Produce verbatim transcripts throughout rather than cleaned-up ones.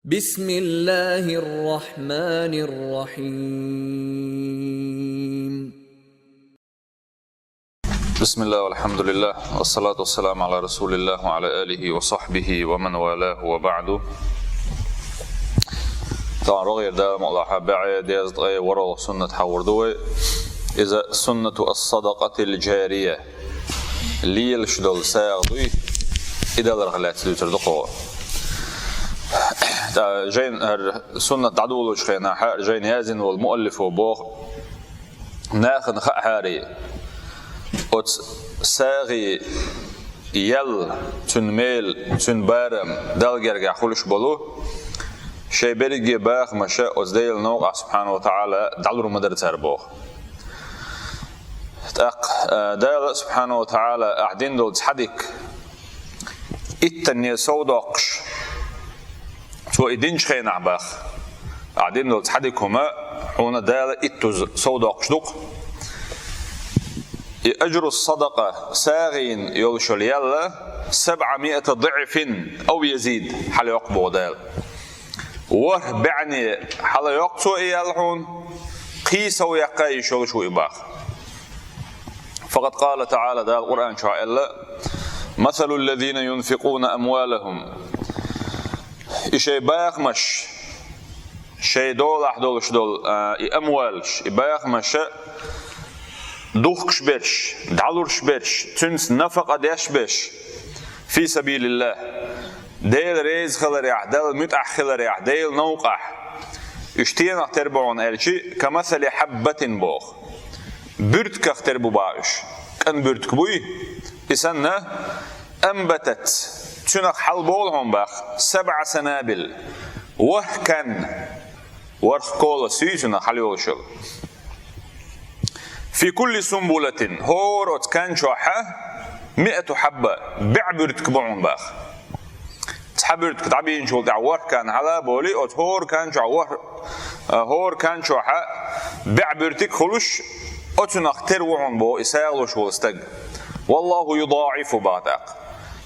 بسم الله الرحمن الرحيم. بسم الله والحمد لله والصلاة والسلام على رسول الله وعلى آله وصحبه ومن والاه وبعد. Тан рогъер да мала хьа баьӀе дезткъе ворхӀ суннат хьавар ду вай. Иза суннату ас-садакъатил джария. Лелаш дола сагӀа дуй, и даларх лаьцна дуьйцур ду кхо. ТӀа жайн хӀара суннат дӀадолалучу хенахь, жайн яздина волу муаллифо боху, нахана хаахьара, оцу сагӀи ял, цуьнан мел, цуьнан барам Далла гергахь хуьлуш болу, шайн берриге бахамаш оцу Делан новкъахь, субхьанаху ва таӀала, дӀалур ма дара цара боху. ТӀаккха, а, Дала, субхьанаху ва таӀала, ахь дина долу цхьа дика иттанне сов доккхуш, цо и динчу хенахь баха, ахь дина долу цхьа дика хӀума хьуна Дала иттуза сов доккхуш ду-кх. И ажру садакъа, сагӀина йолуш йолу ял, сабӀа миата диӀфин ав язид, хьалайоккху боху Дала. ВорхӀ баьӀне хьалайоккху цо и ял хьуна, кхин сов яккха йиш йолуш ву и баха. Факъад къала таӀала, Дала Къуръан чохь аьлла: «Масалу ллазина юнфикъуна амвалахум». И шайн бахамаш, шайн долахь долуш долу, а, и амвалаш, и бахамаш духкуш берш, дӀалуш берш, цуьнца нафакъа деш берш, фи сабилиллах, Дела реза хиларехь, Далла муьтӀахь хиларехь, Делан новкъахь. Уьш стенах тера бу хьуна аьлча, камасали хьаббатин боху. Буьртигах тера бу баха уьш. КӀан буьртиг буй? И санна, амбатат, цуьнах хьалаболу хьуна баха, сабӀа санабил, ворхӀ кан, ворхӀ колос юй цуьнах хьалайолуш йолу. Фи кулли сумбулатин, хӀора оцу кан чохь миату хьабба, бӀе буьртиг бу хьуна баха. Цхьа буьртиг дӀабийначул тӀаьхьа ворхӀ кан хьала а болий, оцу хӀора кан чохь ворхӀ, а, хӀора кан чохь бӀе буьртиг хуьлуш, оцунах тера ву хьуна боху и сагӀа луш волу стаг. Валлаху юдаӀифу баха тӀаккха.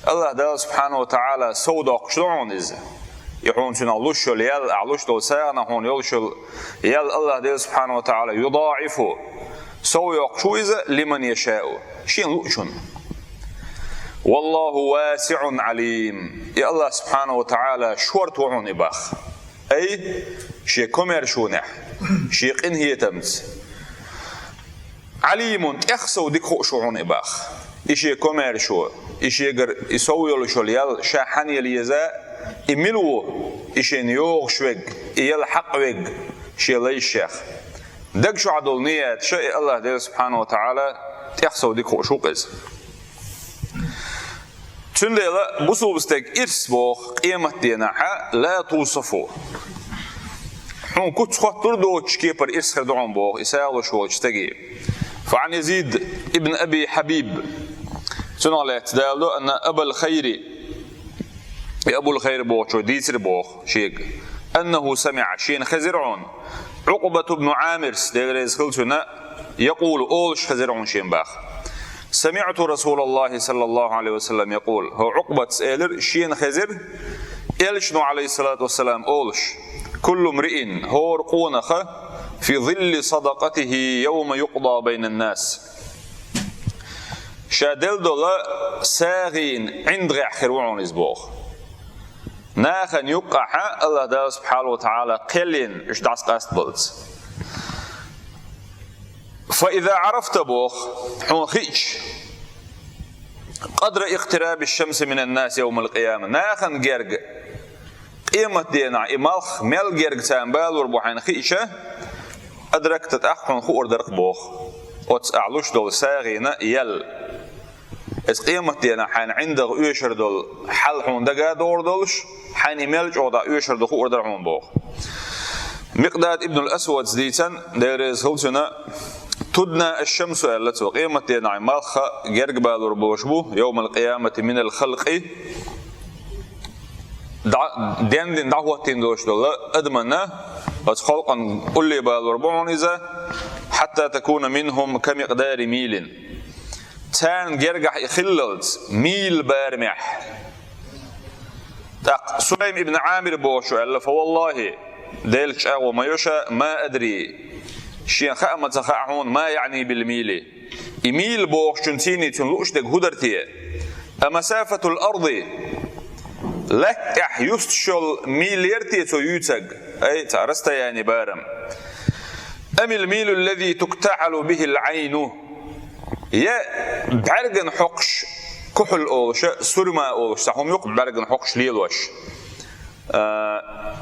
АллахӀ Дала, субхьанаху ва таӀала, сов доккхуш ду хьуна иза. И хьуна цуьнах луш йолу ял, ахь луш долу сагӀина хьуна йолуш йолу ял АллахӀ Дела, субхьанаху ва таӀала, юдаӀифу, сов йоккхуш ву иза, лиман яшаъу, шена луучунна. Валлаху васиӀун Ӏалим. И АллахӀ, субхьанаху ва таӀала, шорта ву хьуна и баха. Ай, шен комаьршонехь, шен къинхетамца. Ӏалимун, тӀех сов дика хууш ву хьуна и баха. И шен комаьршо, и шегара и сов йолуш йолу ял ша хьанна яла еза, и мила ву, и шена йогӀуш верг, и яла хьакъ верг, шен лайшех. Даг чохь долу нияташ и АллахӀ Дела, субхьанаху ва таӀала, тӀех сов дика хууш ву-кх иза. Цундела бусулба стеган ирс боху къематденахь, ла тусафу. Хьуна куц хоттур доцучу кепара ирс хир ду хьуна боху, и сагӀа луш волчу стаге. Фа Ӏан Язид ибн Аби Хьабиб. Цунах лаьцна Дала ду, анна Абал Хайри, и Абул Хайр бохучо дийцира боху шега. Аннаху самиӀа, шена хезира хьуна. Ӏукъбату бну Ӏамирс, Дела реза хила цунна, якъулу, олуш хезира хьуна шена баха. СамиӀту Расулаллахи саллаллаху Ӏалайхи ва саллам якъул. ХӀо Ӏукъбатс элира, шена хезира, Элчано, Ӏалайхиссалату вассалам, олуш: «Куллу мриин, хӀора къонаха, фи зилли садакъатихи явма юкъда байнан нас». Ша делла долу сагӀина ӀиндагӀехь хир ву хьуна иза боху. Нахана юккъахь АллахӀ Дала субхьанаху ва таӀала кхел йина уьш дӀасакъастабалц. Фа иза Ӏарафта боху, хьуна хиъча, къадра икътираби шамси минан нас явмал къияма. Нахана герга, къематденахь и малх мел герга царна балор бу хьайна хиъча, адракта, тӀаккха хьуна хуур дара-кх боху. Оцу ахь луш долу сагӀина ял. Иза къематденахь хьайна ӀиндагӀа оьшур долу хьал хьуна дага а догӀур долуш, хьайна и мел чӀогӀа дӀа оьшур ду хуур дара хьуна боху. Микъдад ибн ал-Асвадс дийцан, Дела реза хила цунна, тудна аш-шамсу аьлла цо, къематденахь малх герга балор болуш бу, явмал къиямати минал халкъи, дӀа-, дендина дӀахӀоттийна долуш долу адаманна, оцу халкъан улле балор бу хьуна иза, хьатта такуна минхум ка микъдари милин. Царна гергахь и хиллалц мийла барамехь. ТӀаккха Сулайм ибн Ӏамир бохуш аьлла: «Фа валлахи, Делан чӀагӀо ма йо ша, ма адри, шена хаа ма ца хаьа хьуна, ма яъни бил мили, и мила бохучун цийний цунна лууш дерг хӀун дара те? А масафатул арди, лаьтта тӀехь юсташ йолу мила яра те цо юьйцург, ай, цхьа расстояние барам? Амил милу ллази туктаӀалу бихил Ӏайну, я бӀаьргана хьокхуш кухьул олуша, сурма олуш цхьа хӀума юкъа бӀаьргана хьокхуш лелош. А,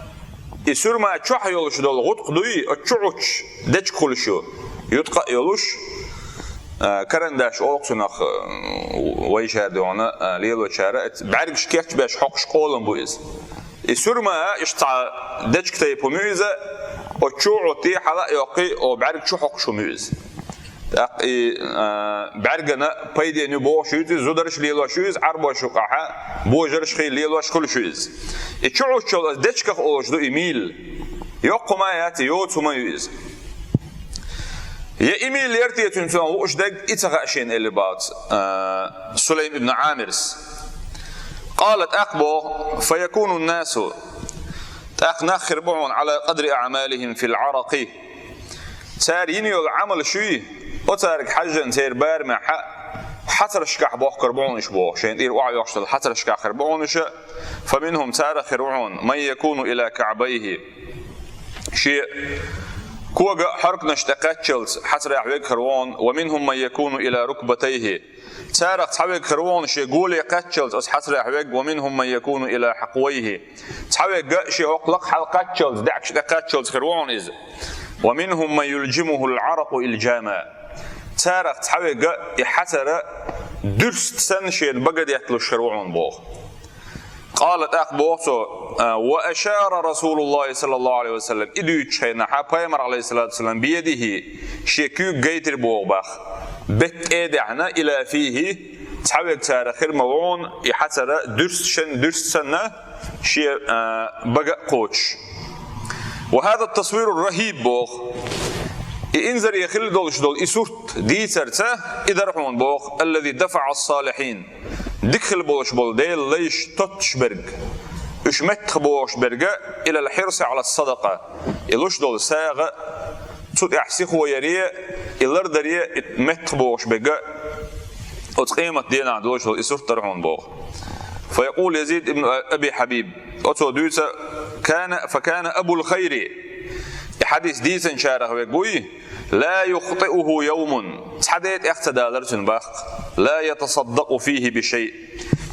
и сурма чохь йолуш долу гӀутакх дуй, оцу чу Ӏуттуш дечиг хуьлуш ю, юткъа а йолуш, а, карандаш олу цунах, а, вайшара дуьхьал, а, лелочара, бӀаьргаш кечбеш хьокхуш къолам бу иза. И сурма, иштта цхьа дечиг тайпа хӀума ю иза, оцу чу Ӏутти, хьала а йоккхий, о бӀаьрг чу хьокхуш хӀума ю иза. ТӀаккха и, а, бӀаьргана пайденна ю бохуш ю иза, зударш лелош ю иза, Ӏарбош юкъахь божарш хила лелош хуьлуш ю иза. И чу Ӏуттуш йолу аса дечигах олуш ду и мила. Йоккха хӀума яц, йоцу хӀума ю иза. Я и мила яра те цуьнан цунах лууш дерг, и ца хаьа шена», — элира боху, а, Сулайм ибн Ӏамирс. Къала, тӀаккха боху: «Фа якуну ннасу», тӀаккха нах хир бу хьуна, «Ӏала къадри аъмалихим фил Ӏаракъи». Цара йина йолу Ӏамал шуй, оцаьрга хьаьжжина церан барамехь хьацаршкахь бохкур бу хьуна уьш боху, шайна тӀера охьайоккхуш долу хьацаршкахь хир бу хьуна уьш, «фа минхум», царах хир ву хьуна, «ман якуну ила каъбайхи», шен кога а хьорканаш тӀе кхаччалц хьацарехь верг хир ву хьуна, «ва минхум ман якуну ила рукбатайхи», царах цхьаверг хир ву хьуна шен голе кхаччалц оцу хьацарехь верг, «ва минхум ман якуну ила хьакъвайхи», цхьаверг а шен хӀокху лакха хьал кхаччалц, даьӀахкаш тӀе кхаччалц хир ву хьуна иза, «ва минхум ман юлжимухул Ӏаракъу илжама», царах цхьаверг а и хьацар дуьрста санна шена бага детталуш хир ву хьуна боху. Къала, тӀаккха боху цо, а, «ва ашара Расулуллахи саллаллаху Ӏалайхи ва саллам», и дуьйцучу хенахь пайхамар, Ӏалайхиссалату вассалам, «биядихи», шен куьйга гайтира боху боху, беттан тӀе а даьхьна, «ила фихи», цхьаверг царах хир ма ву хьуна и хьацар дуьрста шен, дуьрста санна шен, а, бага а кхочуш. «Ва хаза тасвиру рахиб», боху, и инзаре хилла долуш долу и сурт дийцарца и дара хьуна боху, «аллази дафаӀа ас-салихин», дика хила болуш болу Делан лайш тоттуш берг, уьш меттах бохуш берг а, «илал хьирси Ӏала садакъа», и луш долу сагӀа цу тӀехь сихо яре, и лардаре, и меттах бохуш берг а оцу къемат денахь долуш долу и сурт дара хьуна боху. Фа якъулу Язид ибн Аби Хьабиб, оцо дуьйцу, кана, фа кана абул хайри, и хьадис дийцинчарах верг вуй, «ла юхтиуху явмун», цхьа де тӀех ца далара цуьнан баккха, «ла ятасаддакъу фихи би шай»,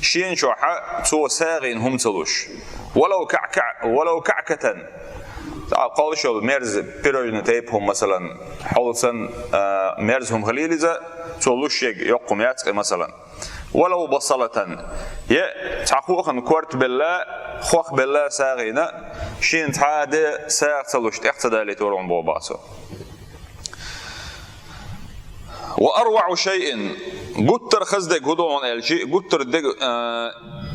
шена чохь цо сагӀина хӀума ца луш, «валав каъкаъ-, валав каъкатан», цхьа кхоллуш йолу мерза пирожный тайпа хӀума, масалан, хьовса, а, мерза хӀума хилийла иза, цо луш ерг йоккха хӀума яц-кх, масалан, «валав басалатан», я цхьа хохана корта белла, хох белла сагӀина, шена цхьа а де сагӀа ца луш тӀех ца далийтора хьуна боху боху цо. «Ва арваӀу шайин», гуттар а хаза дерг хӀун ду хьуна аьлча, гуттар а дерг, а,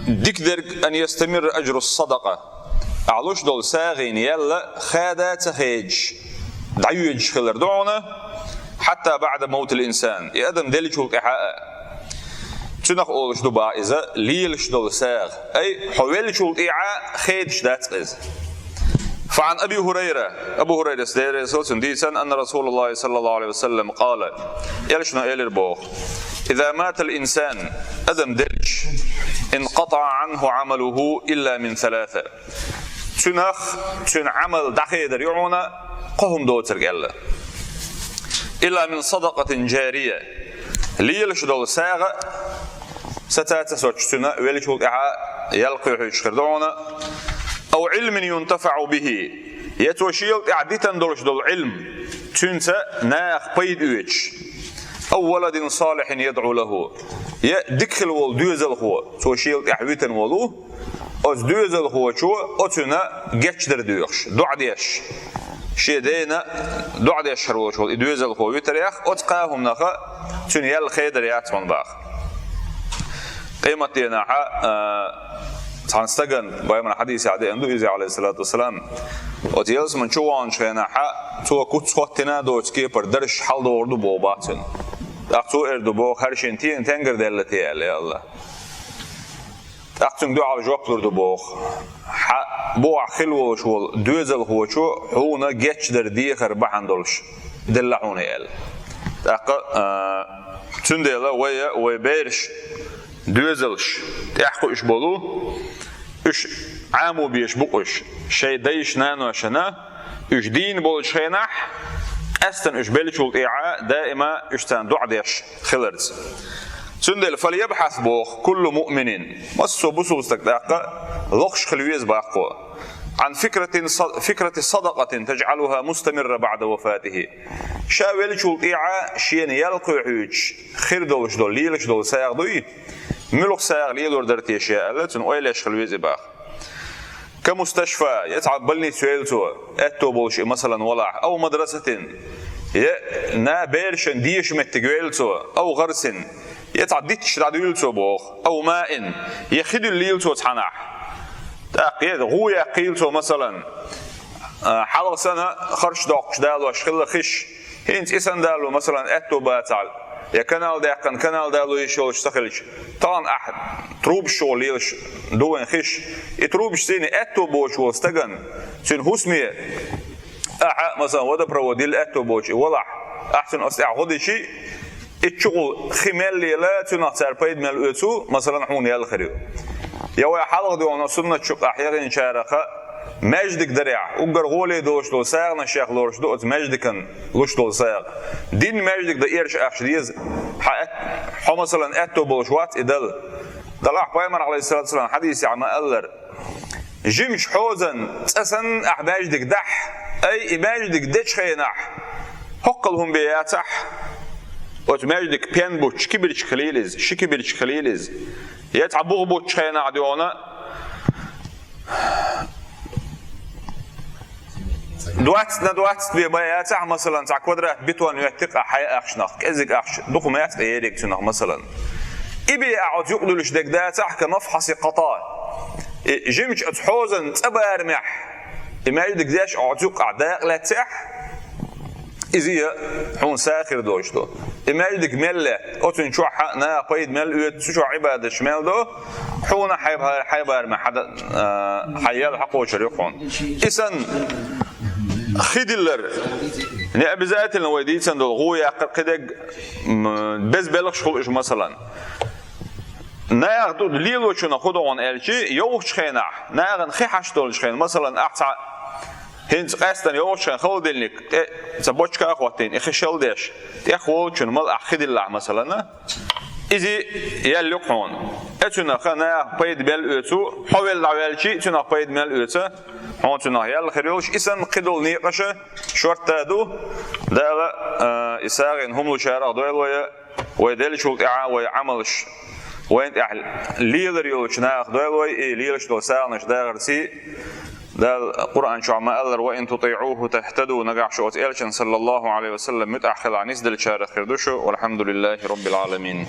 дика дерг, «ан ястамирра ажру ас-садакъа», ахь луш долу сагӀина ял хада а ца хедаш, дӀайоьдуш хилар ду хьуна, «хьатта баӀда мавтил инсан», и адам деллачул тӀаьхьа а. Цуьнах олуш ду боху иза лелаш долу сагӀа. Ай, хьо веллачул тӀаьхьа хедаш дац-кх иза. Фа Ӏан Аби Хурайра, Абу Хурайрас, Дела реза хуьлда цунна, дийцина, анна Расулаллахи саллаллаху Ӏалайхи ва саллам къала, элчано элира боху: «Иза матал инсан», адам делча, «инкъатаӀа Ӏанху Ӏамалуху илла мин саласа». Цуьнах, цуьнан Ӏамал дӀахедар ю хьуна кхо хӀума доцург аьлла. «Илла мин садакъатин жария». Лелаш долу сагӀа, саца ца соцуш цуьнан веллачул тӀаьхьа ял кхоьхьуьйтуш хир ду хьуна. «Ав Ӏилмин юнтафаӀу бихи». Я цо шел тӀаьхьа дитина долуш долу Ӏилм, цуьнца наха пайда оьцуш. «Ав валадин салихин ядӀу лаху». Я дика хила волу доьзалхо, цо шел тӀаьхьа витина волу, оцу доьзалхочо оцуьнан гечдар доьхуш, доӀа деш, шен дена доӀа деш хир волуш волу и доьзалхо витарех, оцу кхаа хӀуманах цуьнан ял хедар яц хьуна боху. Къематденахь, а, цхьана стагана, пайхамаран хьадисехь деана ду иза, Ӏалайхиссалату вассалам, оцу ялсамани чу ваханчу хенахь, цо куц хӀоттийна доцу кепара даржаш хьаладогӀур ду боху боху цуьнан. ТӀаккха цо эр ду боху: «ХӀара шена тена тенгар даьлла те?» — аьлла, я АллахӀ. ТӀаккха цуьнга дуьхьал жоп лур ду боху. Хьан бухахь хилла волуш волу доьзалхочо хьуна гечдар дехар бахьана долуш делла хьуна аьлла. ТӀаккха, а, цундела вай, вай бераш, доьзалш, тӀаьхьакхуьуш болу, уьш Ӏамо безаш бу-кх уьш, шайн дайшна, наношна, уьш дийна болчу хенахь, къаьстина уьш беллачул тӀаьхьа даима уьш царна доӀа деш хиларца. Цундела, «Фальябхьас», боху, «куллу муъминин», массо а бусулба стаг тӀаккха лохуш хила веза баккхо, «Ӏан фикратин са-, фикрати садакъатин таджӀалуха мустамирра баӀда вафатихи». Ша веллачул тӀаьхьа шена ял кхоьхьуьйтуш хир долуш долу, лелаш долу сагӀа дуй, муьлха сагӀа лелор дара те ша аьлла, цуьнан ойла еш хила веза и баха. «Ка мусташфа», я цхьа больница йойла цо, аьтто болуш и, масалан, валахь, «ав мадрасатин», я на берашан деша меттиг йойла цо, «ав гӀарсин», я цхьа дитташ дӀадуьйла цо боху, «ав маин», я хи дуьллийла цо цхьанахь. ТӀаккха я гӀу яккхийла цо, масалан, а, хьалха санна харш доккхуш далош хилла хиш, хӀинца и санна дало, масалан, аьтто бацахь, я канал даьккхина, канал дало йиш йолуш ца хилча, тахана ахь трубаш чугӀа лелаш ду вайн хиш. И трубаш цӀийне аьтто боцуш волу стаган, цуьнан хӀусаме ахьа, масалан, водопровод йилла аьтто боцуш и валахь, ахь цуьнан оцу тӀехь гӀо дичи, и чугӀул хи мел лела, цуьнах цара пайда мел оьцу, масалан, хьуна ял хир ю. Я вай хьалха дуьхьал суннат чу къахь яхинчараха, маьждиг дарехь, уггар гӀоле долуш долу сагӀанаш шех лоруш ду оцу маьждиган луш долу сагӀа. Дин маьждиг дан эрша ахча деза, хьан аьт-, хьо, масалан, аьтто болуш вац и дала. Далахь пайхамар, алейхиссалату вассалам, хьадисехь ма-аллара: «Жимачу хьозан цӀа санна ахь маьждиг дахь, ай, и маьждиг дечу хенахь, хӀоккхал хӀума бен яцахь, оцу маьждиг пен буттуш кибирчиг хилийла иза, ши кибирчиг хилийла иза, я цхьа бух буттуш хенахь дуьхьал, двадцать на двадцать бен бен яцахь, масалан, цхьа квадрат бетон йоьттира хьайн ахчанах, кӀезиг ахча, дукха ма яц ерриг цуьнах, масалан. И бен ахь оцу юкъа дуьллуш дерг дацахь, ка мафхьаси къата». И жимачу оцу хьозан цӀа барамехь, и маьждиг деш оцу юкъахь дакъа лаьцнехь, иза я хьуна сагӀа хир долуш ду. И маьждиг мел лаьтта, оцунна чохь а наха пайда мел оьцу, цу чохь Ӏибадаташ мел до, хьуна хьай, хьай барамехь хьан да-, а, хьан ял хьакхочур ю хьуна. И санна, хи диллар, не обязательно вай дийцина долу гӀу яккхар, кхидерг, м, беза белхаш хуьлуш, масалан. Наха ду лелочунах хӀун ду хьуна аьлчи, йовхачу хенахь, нахана хи хьаш долчу хенахь, масалан, ахь цхьа хӀинца къаьстина йовхачу хенахь холодильник тӀе цхьа бочка а хӀоттийна, и хи шала деш, тӀехволучун мала ахь хи диллахь, масалан, иза ял ю хьуна. Оцунах наха пайда мел оьцу, хьо велла дӀаваьлчи, цунах пайда мел оьцу, хьуна цунах ял хир йолуш, и санна кхидолу некъаша шортта ду. Дала, а, и сагӀина хӀума лучарах дойла вай, вай деллачул тӀаьхьа вай Ӏамалш вайна тӀехь лелар йолчу нахах дойла вай, и лелаш долу сагӀанаш дахарций. Дала Къуръан чохь ма-аллара: «Ва ин тутиӀуху тахтаду», нагахь шу оцу элчан, саллаллаху Ӏалайхи ва саллам, муьтӀахь хилахь, нисделлачарах хир ду шу. Валхьамдулиллахи роббил Ӏаламин.